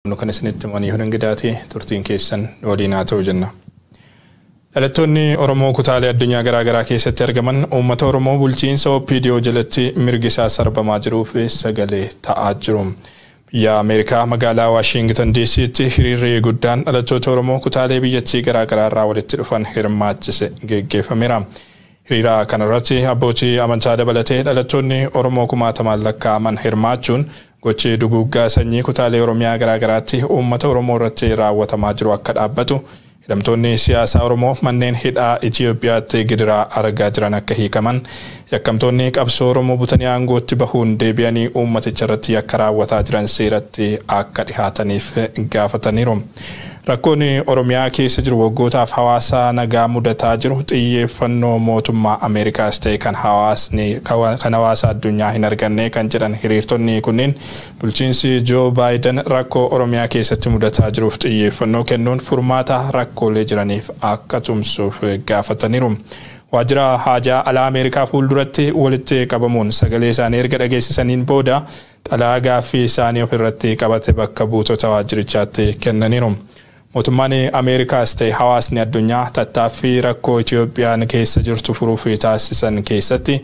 Kan isinitti himanii hundidaati turtiin keessan waliin haa ta'u jenna. Dhalattoonni Oromoo kutaalee addunyaa garaa garaa keessatti argaman uummata Oromoo bulchiinsa OPDO jalatti mirgi isaa sarbamaa jiruuf sagalee ta'aa jiru. Biyya Ameerikaa magaalaa Waashingitan DC'tti hiriirri guddaan dhalattoota Oromoo kutaalee biyyattii garaa garaa irraa walitti dhufan hirmaachise geggeeffameera. Hiriira kanarratti abbootii amantaa dabalatee dhalattoonni Oromoo kumaatamaan lakkaa'aman hirmaachuun gochi duguuggaa sanyii kutaalee Oromiyaa garaa garaatti uummata Oromoo irratti raawwatamaa jiru akka dhaabbatu, hidhamtoonni siyaasaa Oromoo manneen hidhaa Itoophiyaatti gidiraa argaa jiran akka hiikaman, yakkamtoonni qabsoo Oromoo butanii aangootti bahuun deebi'anii uummaticha irratti yakka raawwataa jiran seeratti akka dhihaataniif gaafataniiru. Rakkoon Oromiyaa keessa jiru waggootaaf hawaasa nagaa mudataa jiru xiyyeeffannoo mootummaa Ameerikaas ta'e kan hawaasni kan hawaasa addunyaa hin arganne kan jedhan hiriirtonni kunneen, bulchiinsi Joo Baayiden rakkoo Oromiyaa keessatti mudataa jiruuf xiyyeeffannoo kennuun furmaata rakkoolee jiraniif akka tumsuuf gaafataniiru. Waajjira haajaa alaa Ameerikaa fuulduratti walitti qabamuun sagalee isaanii erga dhageessisaniin booda xalayaa gaaffii isaanii ofirratti qabate bakka buutota waajjirichaatti kennaniiru. Mootummaan Ameerikaas ta'e hawaasni addunyaa tattaaffii rakkoo Itoophiyaan keessa jirtu furuuf taasisan keessatti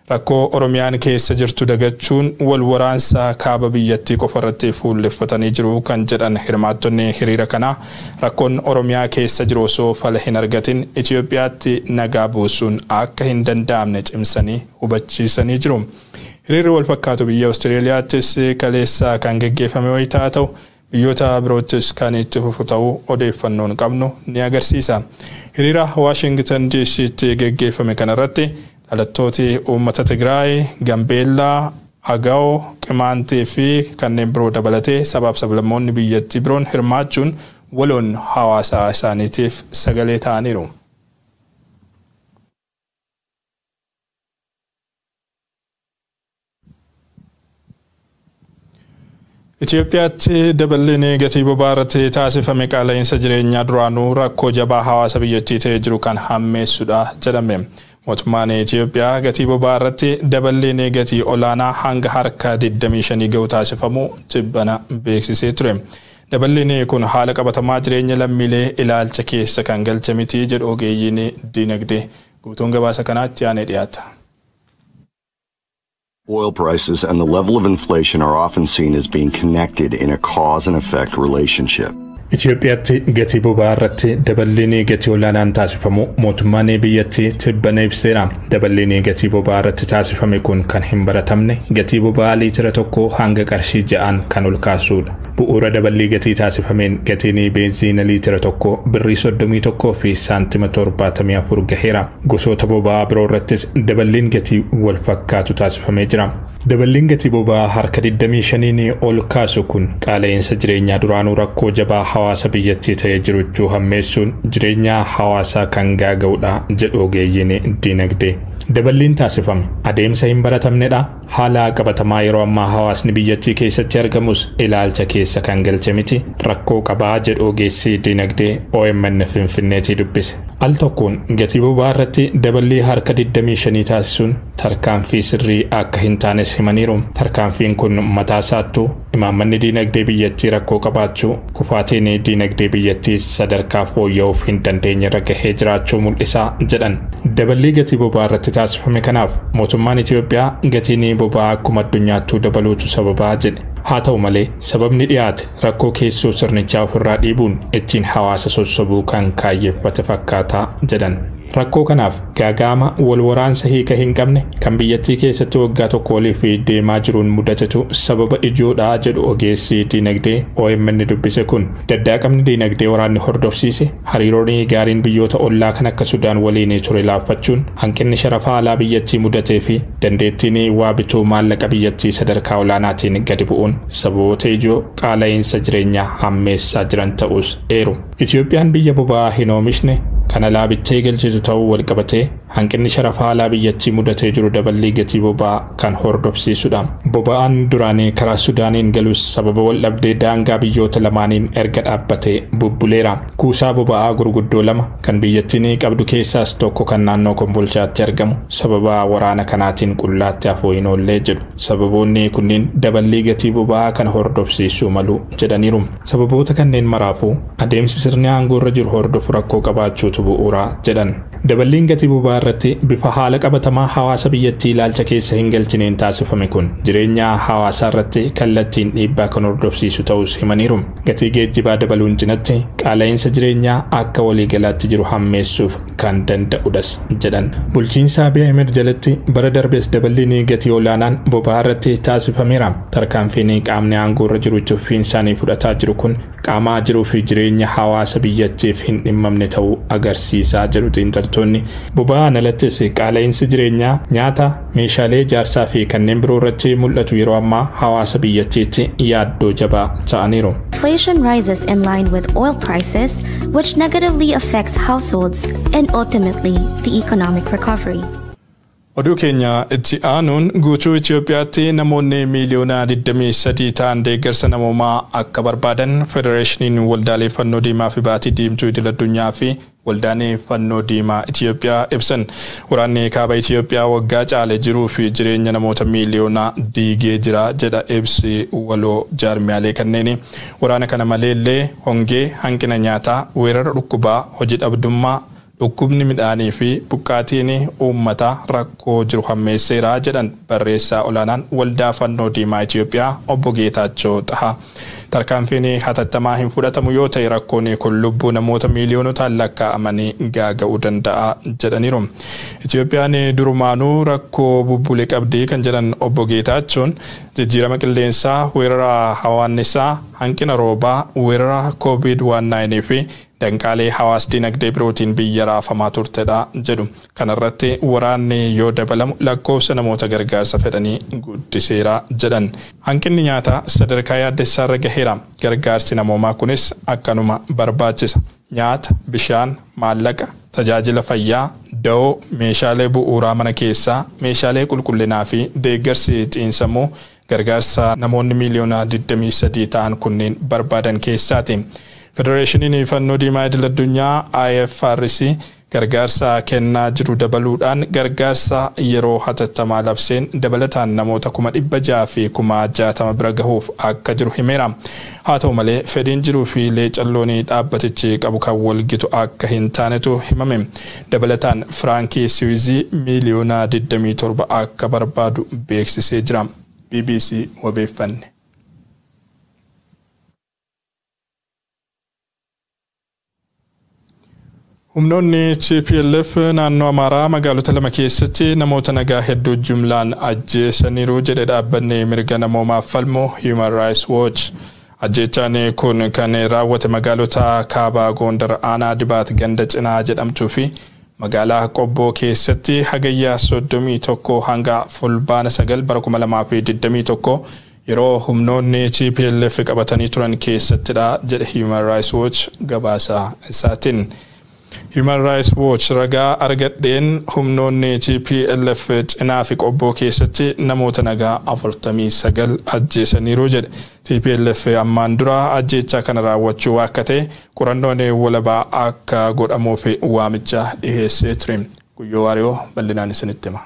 rakkoo Oromiyaan keessa jirtu dagachuun wal waraansa kaaba biyyattii qofarratti fuulleffatanii jiru kan jedhan hirmaattonni hiriira kanaa, rakkoon Oromiyaa keessa jiru osoo fala hin argatin Itoophiyaatti nagaa buusuun akka hin danda'amne cimsanii hubachiisanii jiru. Hiriirri wal fakkaatu biyya Awustreeliyaattis kaleessa kan geggeeffame wayitaa ta'u, biyyoota biroottis kan itti fufu ta'uu odeeffannoon qabnu ni agarsiisa. Hiriira Waashingtan DC'tti geggeeffame kanarratti dhalattooti uummata Tigraay, Gambeellaa, Agaw, Qimaantee fi kanneen biroo dabalatee sabaaf sablammoonni biyyattii biroon hirmaachuun waloon hawaasa isaaniitiif sagalee ta'aniiru. Itoophiyaatti daballiin gatii boba'aa irratti taasifame qaala'insa jireenyaa duraanuu rakkoo jabaa hawaasa biyyattii ta'ee jiru kan hammeessudha jedhame. Mootummaan Itoophiyaa gatii boba'aa irratti daballiin gatii olaanaa hanga harka 25 gahu taasifamu tibbana beeksisee ture. Daballiin kun haala qabatamaa jireenya lammiilee ilaalcha keessa kan galche miti jedhu ogeeyyiin dinagdee. Guutuun gabaasa kanaatti aanee dhiyaata. Oil prices and the level of inflation are often seen as being connected in a cause and effect relationship. Itoophiyaatti gatii boba'aa irratti daballiin gatii olaanaan taasifamu mootummaan biyyattii tibbana ibseera. Daballiin gatii boba'aa irratti taasifame kun kan hin baratamne, gatii boba'aa liitira 1 hanga qarshii 6n kan ol kaasudha. Bu'uura daballii gatii taasifameen gatiin beenziina liitira 1 birrii 31 fi saantima 74 gaheera. Gosoota boba'aa biroo irrattis daballiin gatii wal fakkaatu taasifamee jira. Daballiin gatii boba'aa harka 25n ol kaasu kun qaala'insa jireenyaa duraanuu rakkoo jabaa hawaasa biyyattii ta'ee jiruchuu hammeessuun jireenya hawaasaa kan gaaga'udha jedhu ogeeyyiin dinagdee. Daballiin taasifame adeemsa hin baratamnedha. Haala qabatamaa yeroo ammaa hawaasni biyyattii keessatti argamus ilaalcha keessa kan galche miti. Rakkoo qabaa jedhu ogeessi dinagdee OMN Finfinneetii dubbise. Al tokkoon gatii boba'aa irratti daballii harka 25 taasisuun tarkaanfii sirrii akka hin taanes himaniiru. Tarkaanfiin kun mataa isaattuu imaammanni diinagdee biyyattii rakkoo qabaachuu, kufaatiin diinagdee biyyattii sadarkaa fooyya'uuf hin dandeenye irra gahee jiraachuu mul'isa jedhan. Daballii gatii boba'aa irratti taasifame kanaaf mootummaan Itoophiyaa gatiin boba'aa akkuma addunyaattuu dabaluutu sababaa jedhe. Haa ta'u malee, sababni dhiyaate rakkoo keessoo sirnichaa ofirraa dhiibuun ittiin hawaasa sossobuu kan kaayyeffate fakkaataa jedhan. Rakkoo kanaaf gaaga'ama wal waraansa hiika hin qabne kan biyyattii keessatti waggaa 1 oliif deemaa jiruun mudatetu sababa ijoodha jedhu ogeessi diinagdee OMN dubbise kun. Daddaaqamni diinagdee waraanni hordofsiise, hariiroon gaariin biyyoota ollaa kan akka Sudaan waliin ture laaffachuun, hanqinni sharafa alaa biyyattii mudatee fi dandeettiin waa bituu maallaqa biyyattii sadarkaa olaanaatiin gadi bu'uun sababoota ijoo qaala'insa jireenyaa hammeessaa jiran ta'us eeru. Itoophiyaan biyya boba'aa hin oomishne, kana alaa bittee galchitu ta'uu wal qabatee Hanqinni sharafa alaa biyyattii mudatee jiru daballii gatii boba'aa kan hordofsiisudha. Boba'aan duraanii karaa Sudaaniin galus sababa wal dhabdee daangaa biyyoota lamaaniin erga dhaabbatee bubbuleera. Kuusaa boba'aa gurguddoo lama kan biyyattiin qabdu keessaas tokko kan naannoo Kombolchaatti argamu sababa waraana kanaatiin qullaatti hafuu hin oollee jedhu. Sababoonni kunneen daballii gatii boba'aa kan hordofsiisuu malu jedhaniiru. Sababoota kanneen maraafuu adeemsi sirni aangoo irra jiru hordofu rakkoo qabaachuutu bu'uura jedhan. Daballiin gatii boba'aa irratti bifa haala qabatamaa hawaasa biyyattii ilaalcha keessa hin galchineen taasifame kun jireenya hawaasaa irratti kallattiin dhiibbaa kan hordofsiisu ta'us himaniiru. Gatii geejjibaa dabaluun cinatti qaala'insa jireenyaa akka waliigalaatti jiru hammeessuuf kan danda'udhas jedhan. Bulchiinsa Abiy Ahmed jalatti bara darbees daballiin gatii olaanaan boba'aa irratti taasifameera. Tarkaanfiin qaamni aangoo irra jiru itti fufiinsaanii fudhataa jiru kun qaamaa jiruu fi jireenya hawaasa biyyattiif hin dhimmamne ta'uu agarsiisaa jedhu xiinxaltoonni. Boba'aan alattis qaala'insi jireenyaa nyaata, meeshaalee ijaarsaa fi kanneen biroo irratti mul'atu yeroo ammaa hawaasa biyyattiitti yaaddoo jabaa ta'aniiru. Inflation rises in line with oil prices, which negatively affects households and ultimately the economic recovery. Oduu keenya itti aanuun guutuu Itoophiyaatti namoonni miiliyoona 23 ta'an deeggarsa namoomaa akka barbaadan Federeeshiniin Waldaalee Fannoo Diimaa fi Baatii Diimtuu Idil Addunyaa fi Waldaan Fannoo Diimaa Itoophiyaa ibsan. Waraanni kaaba Itoophiyaa waggaa caale jiruu fi jireenya namoota miiliyoona diigee jira jedha ibsi waloo jaarmiyaalee kanneeni. Waraana kana maleellee hongee, hanqina nyaataa, weerara dhukkubaa, hojii dhabdummaa, dhukkubni midhaanii fi buqqaatiin uummataa rakkoo jiru hammeesseera jedhan barreessaa olaanaan Waldaa Fannoo Diimaa Itoophiyaa obbo Geetaachoo Xahaa. Tarkaanfiin hatattamaa hin fudhatamu yoo ta'e rakkoon kun lubbuu namoota miiliyoonotaan lakkaa'amanii gaaga'uu danda'a jedhaniiru. Itoophiyaan durumaanuu rakkoo bubbule qabdi kan jedhan obbo Geetaachoon jijjiirama qilleensaa, weerara hawaannisaa, hanqina roobaa, weerara COVID-19 fi danqaalee hawaas dinagdee birootiin biyya raafamaa turtedha jedhu. Kanarratti waraanni yoo dabalamu lakkoofsa namoota gargaarsa fedhanii guddiseera jedhan. Hanqinni nyaataa sadarkaa yaaddessaarra gaheera. Gargaarsi namoomaa kunis akkanuma barbaachisa. Nyaata, bishaan, maallaqa, tajaajila fayyaa, da'oo, meeshaalee bu'uuraa mana keessaa, meeshaalee qulqullinaa fi deeggarsi xiinsammuu gargaarsa namoonni miiliyoona 23 ta'an kunneen barbaadan keessaati. Federeeshiniin Fannoo Diimaa Idil Addunyaa IFRC gargaarsa kennaa jiru dabaluudhaan gargaarsa yeroo hatattamaa labseen dabalataan namoota 660,000 bira gahuuf akka jiru himeera. Haa ta'u malee fedhiin jiruu fi leecalloon dhaabbatichi qabu kan walgitu akka hin taanetu himame. Dabalataan Firaankii Siwiizii miiliyoona 27 akka barbaadu beeksisee jira. BBC wabeeffanne. Humnoonni TPLF naannoo Amaaraa magaalota lama keessatti namoota nagaa hedduu jumlaan ajjeesaniiru jedhe dhaabbanni mirga namoomaaf falmu Human Rights Watch. Ajjeechaan kun kan raawwate magaalota kaabaa Gondar aanaa Dibaat ganda cinaa jedhamtuu fi magaalaa Qobboo keessatti hagayya 31 hanga fulbaana 9 bara 2021 yeroo humnoonni TPLF qabatanii turan keessattidha jedhe Human Rights Watch gabaasa isaatiin. Human Rights Watch ragaa argadheen humnoonni TPLF cinaa fi Qobboo keessatti namoota nagaa 49 ajjeesaniiru jedhe. TPLF ammaan dura ajjeechaa kana raawwachuu akka ta'e qorannoon walabaa akka godhamuuf waamicha dhiheessee ture. Guyyoo Waariyoo bal'inaan isinitti hima.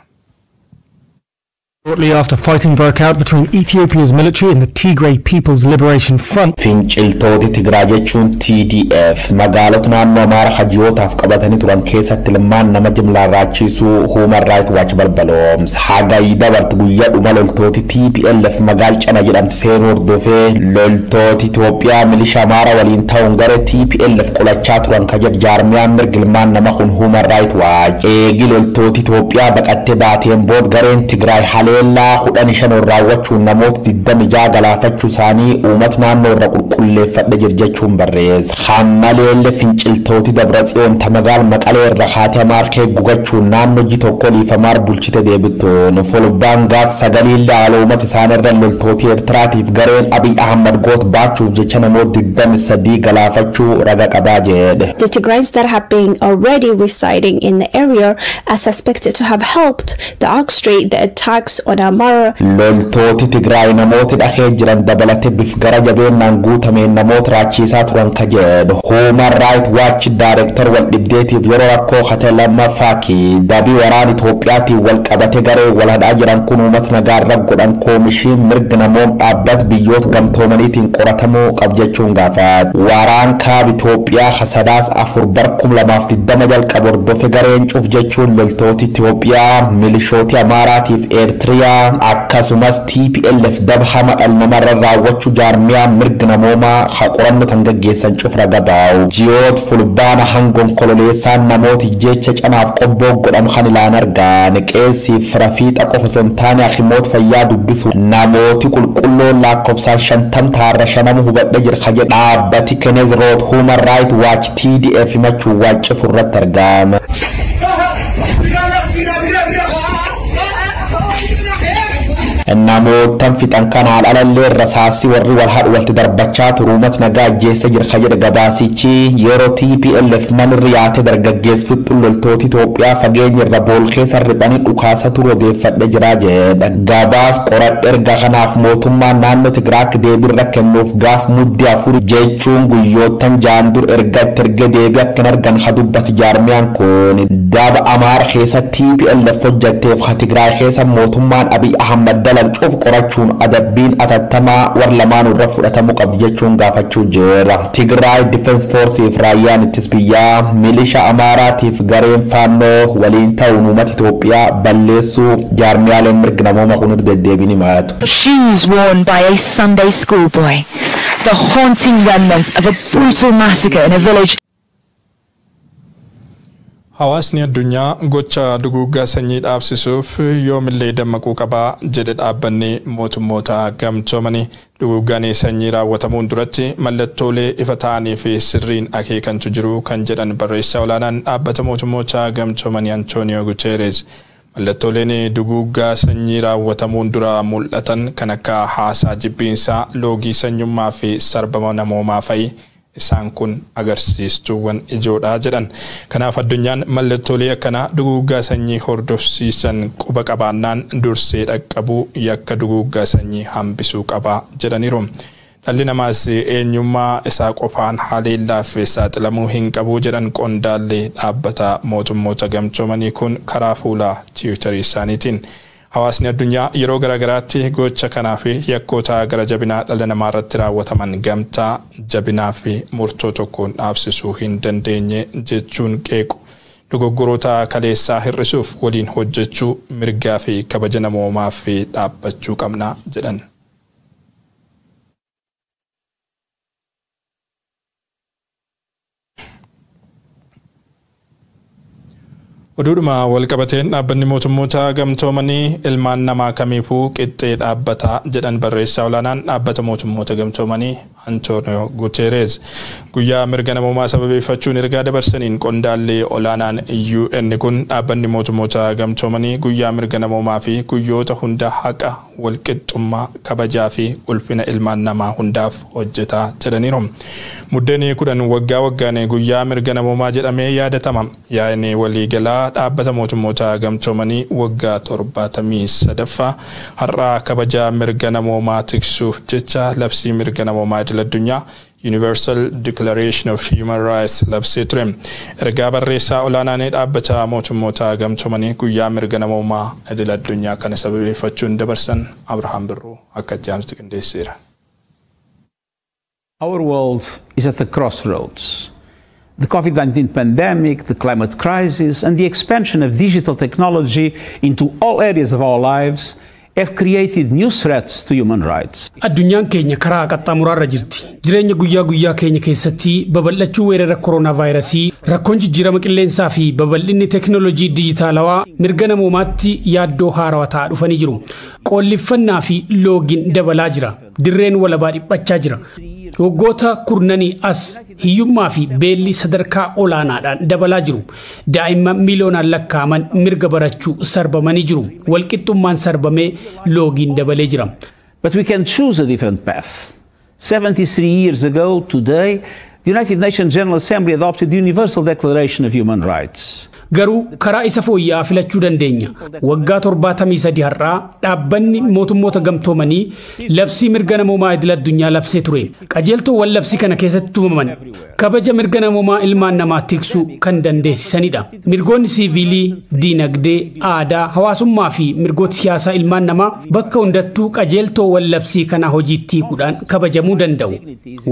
Shortly after fighting broke out between Ethiopia's military and the Tigray People's Liberation Front. Finciltooti Tigraay jechuun TDF magaalota naannoo Amaaraa hajiyootaaf qabatanii turan keessatti ilmaan nama jimlaan raachisuu Human Rights Watch balbaloomsa. Hagayyi dabarte guyyaa dhuma loltooti TPLF magaal cana jedhamtu seenuu hordofee loltooti Itoophiyaa milishaa Amaaraa waliin ta'uun garee TPLF qolachaa turan ka jedhu jaarmiyaan mirga ilmaan nama kun Human Rights Watch. Eegi loltooti Itoophiyaa baqattee baateen booda gareen Tigraay halee Haleellaa 15 raawwachuun namoota 26 galaafachuu isaanii uummata naannoo irra qulqulleeffadhe jira jechuun barreesse. Hammaleellee finciltooti Dabratsiyoon ta magaal Maqalee irra haatee Amaar gugachuun naannoo ji tokko liifamaar bulchite deebituun fulbaan gaaf sagaliillee haala uummata isaanirra loltooti Eertiraatiif gareen Abiy Ahmad goot baachuuf jecha namoota 23 galaafachuu raga qabaa jedhe. The Tigrayans that have been already residing in the area are suspected to have helped to orchestrate the attacks on Amara. Loltooti Tigraay namooti dhahee jiran dabalate bif gara jabeennaan guutameen namoota raachisaa turan ka jedhu. Human Rights Watch Director wal dhibdeetiif yeroo rakkoo hate lammaffaaki dabii waraana Itoophiyaatiin wal qabate garee wal hadhaa jiran kun uummata nagaa irra godhan koomishiin mirga namoom dhaabbata biyyoota gamtoomaniitiin qoratamuu qab jechuun gaafate. Waraan kaaba Itoophiyaa hasadaas 4 bar 2020 jalqabu hordofe gareen cuf jechuun loltooti Itoophiyaa, milishooti Amaaraatiif Eertiriyaa akkasumas TPLF daba hama dhala namarra raawwachuu jaarmiyaa mirga namoomaa haa qorannoo tan gaggeessan cuf raga baa'u. Ji'oota fulbaana hangoon kololeessaan namooti jecha canaaf qobboo godhamu kan ilaan argan qeessiif rafiixa qofa osoo hin taane hakimoota fayyaa dubbisu namooti qulqulloon lakkoofsaan 50 taarra shanamu hubadhe jira ka jedhu dhaabbati Kenneth Roth Human Rights Watch TDF himachuu waaccifu irratti argama. Namootan fixan kanaan alallee rasaasii warri wal haadhu walti darbachaa turu uummata nagaa ajjeessa jira ka jedhe gabaasichi. Yeroo TPLF manirri yaate dargaggeessu fixxuun loltooti Itoophiyaa fageenya irra bool keessa riphanii dhukaasa turu odeeffadhe jira jedha. Gabaas qoradhe erga kanaaf mootummaan naannoo Tigraak deebii irra kennuuf gaaf muddi 4 jechuun guyyoottan jaan dur erga itti erga deebii akka hin argan ha dubbati jaarmiyaan kun. Daba Amaara keessa TPLF hojjetteef ha Tigraay keessa mootummaan Abiy Ahmad dalan cuuf qorachuun adabbiin atattamaa war lamaan irra fudhatamuu qabdi jechuun gaafachuu jira. Tigraay Defense Force fi raayyaan ittis biyyaa milisha Amaaraatiif gareen faannoo waliin ta'uun uummata Itoophiyaa balleessuu jaarmiyaaleen mirga namooma kun irra deddeebiin himatu. Shoes worn by a Sunday schoolboy. The haunting remnants of a brutal massacre in a village. Hawaasni addunyaa gocha duguuggaa sanyii dhaabsisuuf yoomillee dammaquu qabaa jedhe dhaabbanni mootummoota gamtoomanii. Duguuggaan sanyii raawwatamuun duratti mallattoolee ifa ta'anii fi sirriin akeekantu jiru kan jedhan barreessaa olaanaan dhaabbata mootummoota gamtoomanii Antooniyoo Guteeres. Mallattooleen duguuggaa sanyii raawwatamuun dura mul'atan kan akka haasaa jibbiinsaa, loogii sanyummaa fi sarbama namoomaa fa'i isaan kun agarsiistuuwwan ijoodha jedhan. Kanaaf addunyaan mallattoolee akkanaa duguuggaa sanyii hordofsiisan quba qabaannaan dursee dhaqqabuu yakka duguuggaa sanyii hambisuu qaba jedhaniiru. Dhalli namaas eenyummaa isaa qofaan haleellaaf saaxilamuu hin qabu jedhan qondaallee dhaabbata mootummoota gamtoomanii kun karaa fuula tiwiitarii isaaniitiin. Hawaasni addunyaa yeroo garaagaraatti gocha kanaa fi yakkoota gara jabinaa dhala namaa irratti raawwataman gamtaa jabinaa fi murtoo tokkoon dhaabsisuu hin dandeenye jechuun qeequ. Dogoggoroota kaleessaa hir'isuuf waliin hojjechuu mirgaa fi kabaja namoomaa fi dhaabbachuu qabna jedhan. Oduudhuma walqabateen dhaabbanni mootummoota gamtoomanii ilmaan namaa kamiifuu qixxee dhaabbata jedhan barreessaa olaanaan dhaabbata mootummoota gamtoomanii Antooniyoo Guteeres. Guyyaa mirga namoomaa sababeeffachuun ergaa dabarsaniin qondaallee olaanaan UN kun dhaabbanni mootummoota gamtoomanii guyyaa mirga namoomaa fi guyyoota hunda haqa walqixxummaa kabajaa fi ulfina ilmaan namaa hundaaf hojjeta jedhaniiru. Muddeen 10 waggaa waggaan guyyaa mirga namoomaa jedhamee yaadatama. Yaa'inni waliigalaa dhaabbata mootummoota gamtoomanii waggaa 73ffaa har'a kabaja mirga namoomaa tiksuuf jecha labsii mirga namoomaa idil addunyaa Universal Declaration of Human Rights labsee ture. Ergaa barreessaa olaanaan dhaabbata mootummoota gamtoomanii guyyaa mirga namoomaa idil addunyaa kana sababeeffachuun dabarsan Abrahaam Birruu akka itti aanutti qindeesseera. Our world is at the crossroads. The COVID-19 pandemic, the climate crisis, and the expansion of digital technology into all areas of our lives have created new threats to human rights. Addunyaan keenya karaa qaxxaamuraarra jirti. Jireenya guyyaa guyyaa keenya keessatti babal'achuu weerara koronaa vaayirasii, rakkoon jijjiirama qilleensaa fi babal'inni teekinooloojii dijitaalawaa mirga namoomaatti yaaddoo haarawaa ta'aa dhufanii jiru. Qoollifannaa fi loogiin dabalaa jira. Dirreen walabaa dhiphachaa jira. Waggoota kurnanii as hiyyummaa fi beelli sadarkaa olaanaadhaan dabalaa jiru. Daa'imman miiliyoonaan lakkaa'aman mirga barachuu sarbamanii jiru. Walqixxummaan sarbamee loogiin dabalee jira. But we can choose a different path. 73 years ago today, the United Nations General Assembly adopted the Universal Declaration of Human Rights. Garuu karaa isa fooyya'aa filachuu dandeenya. Waggaa 73 har'aa dhaabbanni mootummoota gamtoomanii labsii mirga namoomaa idil addunyaa labsee ture. Qajeeltoowwan labsii kana keessatti tumaman kabaja mirga namoomaa ilmaan namaa tiksuu kan dandeessisanidha. Mirgoonni siiviilii, diinagdee, aadaa, hawaasummaa fi mirgoota siyaasaa ilmaan namaa bakka hundattuu qajeeltoowwan labsii kana hojiitti hiikuudhaan kabajamuu danda'u.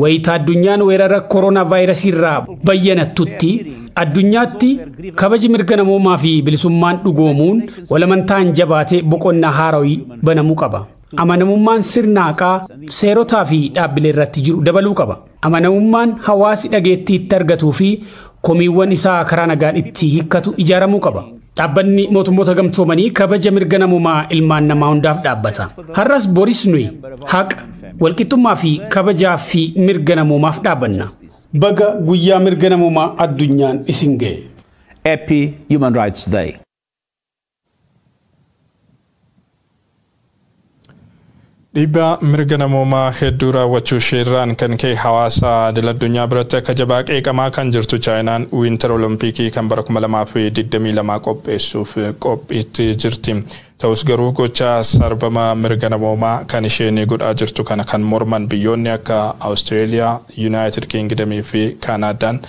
Wayitaa addunyaan weerara koronaa vaayirasii irraa bayyanattutti addunyaatti kabaji mirga namoomaa fi bilisummaan dhugoomuun walamantaan jabaatee boqonnaa haarawii banamuu qaba. Amanamummaan sirna haqaa seerotaa fi dhaabbilee irratti jiru dabaluu qaba. Amanamummaan hawaasi dhageettii itti argatuu fi komiiwwan isaa karaa nagaan itti hiikkatu ijaaramuu qaba. Dhaabbanni mootummoota gamtoomanii kabaja mirga namoomaa ilmaan namaa hundaaf dhaabbata. Har'as boris nuyi haqa, walqixxummaa fi kabajaa fi mirga namoomaaf dhaabbanna. Baga guyyaa mirga namoomaa addunyaan isin ga'e. Happy Human Rights Day. Dhiibbaa mirga namoomaa hedduu raawwachuu isheerraan kan ka'e hawaasa idil addunyaa biratti akka jabaa qeeqamaa kan jirtu Chaayinaan Winter Olompikii kan bara 2022 qopheessuuf qophiitti jirti. Ta'us garuu gocha sarbama mirga namoomaa kan isheen godhaa jirtu kana kan morman biyyoonni akka Awustreeliyaa, Yuunaayitid Kingdamii fi Kaanaadaan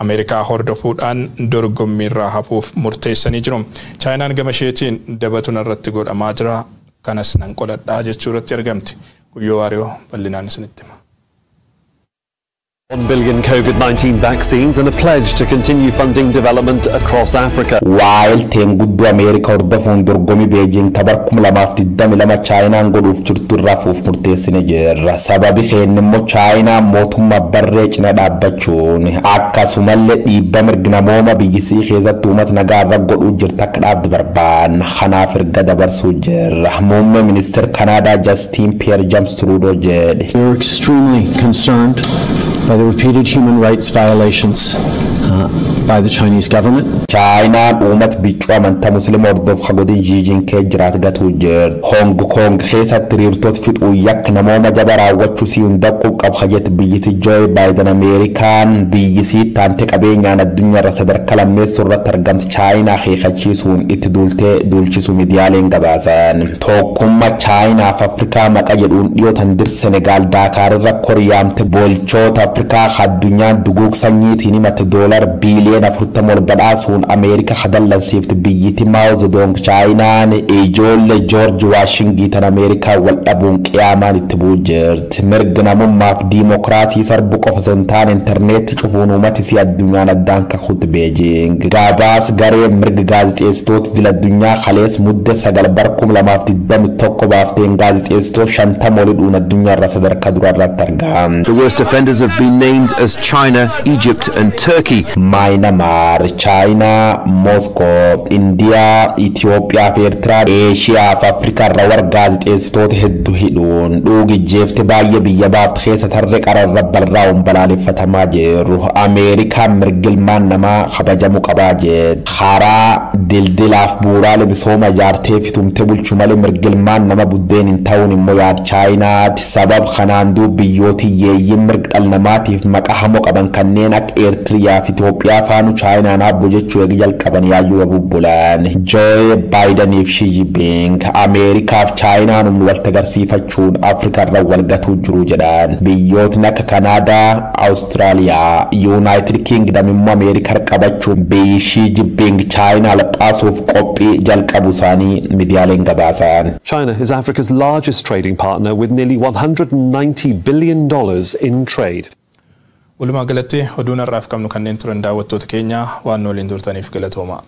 Ameerikaa hordofuudhaan dorgommiirraa hafuuf murteessanii jiru. Chaayinaan gama isheetiin dabatuun irratti godhamaa jira. Kanas nan qoladhaa jechuu irratti argamti. Guyyoo Waariyoo bal'inaan isinitti hima. 1 billion COVID-19 vaccines and a pledge to continue funding development across Africa. Waayilteen guddoo Ameerikaa hordofuun dorgommii Beejiing bara 2022 Chaayinaan godhuuf jirtu irraa fuuf murteessine jirra. Sababi keenya immoo Chaayinaan mootummaa barree cina dhaabbachuun akkasumallee dhiibba mirga namooma biyyisii keessatti uummata nagaa irra godhuu jirtu akka dhaabdu barbaanna. Kanaaf erga dabarsuu jirra. Muummee ministeera Kanaadaa Justin Pierre James Trudeau jedhe. We are extremely concerned by the repeated human rights violations by the Chinese government. Chaayinaan uummata biccuu amantaa musliima hordof godin Jiijin kee jiraat gatuu jirti. Hong Kong keessatti hiriirtota fixuu yakka namooma jaba raawwachuu si hundaqquu qaba jetti biyyiti Joe Biden. Ameerikaan biyyisii taante qabeenyaan addunyaa irra sadarkaa lammeessuu irratti argamti Chaayinaa keekachiisuun itti duultee duulchisuu miidiyaaleen gabaasan. Tokkummaa Chaayinaa fi Afrikaa maqa jedhuun dhiyootan dir Senegaal Daakaar irra koriyaamte bolchoota Afrikaa addunyaan duguug sanyiitiin himatte $40 billion ol badhaasuun Ameerika hadallansiifti biyyiti Mao Zedong. Chaayinaan ijoollee George Washington Ameerikaa wal dhabuun qiyaamaan itti bu'u jirti. Mirga namummaaf diimokiraasii sarbu qofa osoo hin taane intarneetti cufuun uummati si addunyaan addaan kakuutti Beejing. Gabaas garee mirga gaazexeessitoota idil addunyaa kalees mudde 9 bara 2021 baafteen gaazexeessitoota 50 olidhuun addunyaa irra sadarkaa duraa irratti argama. The worst offenders have been named as China, Egypt and Turkey. Maayinamaar, Chaayinaa, Moskoo, Indiyaa, Itoophiyaa fi Eertiraa, Eeshiyaa fi Afrikaa irra warra gaazexeessitoota hedduu hidhuun dhuugijjeefte baay'ee biyya baafte keessa tarree qararra barraa'uun balaaleffatamaa jiru. Ameerikaan mirgi ilmaan namaa kabajamuu qabaa jedhe. Karaa dildilaaf bu'uuraalee misooma ijaartee fitumtee bulchu malee mirgi ilmaan nama buddeen hin ta'uun immoo yaad Chaayinaati. Sabab kanaan duub biyyooti hiyyeeyyiin mirga dhala namaatiif maqaa hamoo qaban kanneen akka Eertiriyaa fi Itoophiyaa faanu Chaayinaan abbo jechuu eegi jalqaban yaayyuu bubbulan. Joe Bidenii fi Xi Jinping Ameerikaa fi Chaayinaan humna wal agarsiifachuun Afrikaa irra wal gatuu jiru jedhan. Biyyootni akka Kanaadaa, Awustiraaliyaa, Yuunaayitid Kingdom immoo Ameerikaa qabachuun biyyi Xi Jinping Chaayinaa laphaasuuf qophii jalqabu isaanii miidiyaaleen gabaasan. China is Africa's largest trading partner with nearly $190 billion in trade. Walumaa galatti oduun har'aaf qabnu kanneen turan. Daawwattoota keenya, waan waliin turtaniif galatooma.